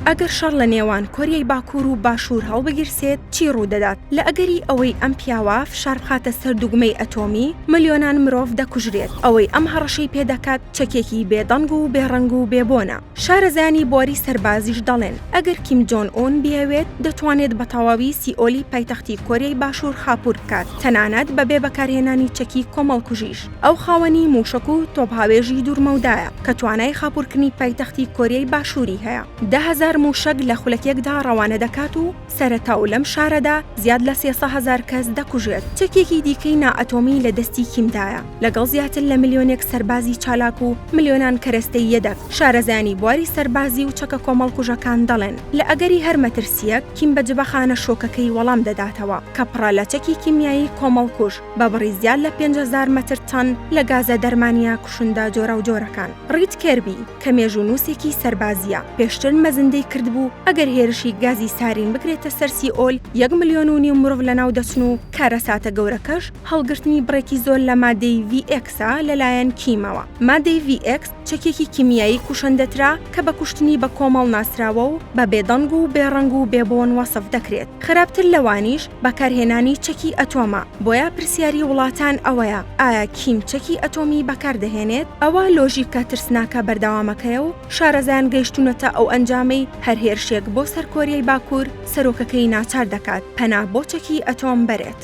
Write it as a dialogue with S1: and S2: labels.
S1: ئەگەر شەڕ لە نێوان کۆریای باکوور و باشوور هەڵبگیرسێت چی ڕوودەدات؟ لە ئەگەری ئەوەی ئەم پیاوە فشار بخاتە سەر دوگمەی ئەتۆمی، ملیۆنان مرۆڤ دەکوژرێت. ئەوەی ئەم هەڕەشەی پێدەکات چەکێکی بێدەنگ و بێڕەنگ و بێبۆنە. شارەزایانی بواری سەربازیش دەڵێن، ئەگەر کیم جۆن ئون بیەوێت، دەتوانێت بە تەواوی سیئۆلی پایتەختی کۆریای باشوور خاپوور بکات، تەنانەت بەبێ بەکارهێنانی چەکی کۆمەڵکوژیش. ئەو خاوەنی مووشەک و تۆپهاوێژی دوورمەودایە کە توانای خاپوورکردنی پایتەختی کۆریای باشووری هەیە. 10,000 مووشەک لە خولەکێکدا ڕەوانە دەکات و سەرەتا و لەم شارەدا زیاد لە 300,000 کەس دەکوژێت. چەکێکی دیکەی نائەتۆمی لە دەستی کیمدایە، لەگەڵ زیاتر لە ملیۆنێک سەربازی چالاک و ملیۆنان کەرەستەی یەدەگ. شارەزایانی بواری سەربازی و چەکە کۆمەڵکوژەکان دەڵێن، لە ئەگەری هەر مەترسییەک، کیم بە جبەخانە شۆکەکەی وەڵام دەداتەوە کە پڕە لە چەکی کیمیایی کۆمەڵکوژ. بە بڕی زیاد لە 5000 مەتر تەن لە گازە دەرمانییە کوشندە جۆراوجۆرەکان. ڕید کێربی، کە مێژوونووسێکی سەربازییە، پێشتر مەزندەی کردبوو ئەگەر هێرشی گازی سارین بکرێتە سەر سیئۆل، یەک ملیۆن و نیو مرۆڤ لەناو دەچن و کارەساتە گەورەکەش هەڵگرتنی بڕێکی زۆر لە مادەی ڤی ئێکسە لەلایەن کیمەوە. مادەی ڤی ئێکس چەکێکی کیمیایی کوشندەترە کە بە کوشتنی بە کۆمەڵ ناسراوە و بە بێدەنگ و بێڕەنگ و بێبۆن وەسف دەکرێت. خراپتر لەوانیش بەکارهێنانی چەکی ئەتۆمە، بۆیە پرسیاری وڵاتان ئەوەیە ئایا کیم چەکی ئەتۆمی بەکاردەهێنێت؟ ئەوە لۆژیکە ترسناکە بەردەوامەکەیە و شارەزایان گەیشتوونەتە ئەو ئەنجامەی هەر هێرشێک بۆ سەر کۆریای باکوور سەرۆکەکەی ناچار دەکات پەنا بۆ چەکی ئەتۆم بەرێت.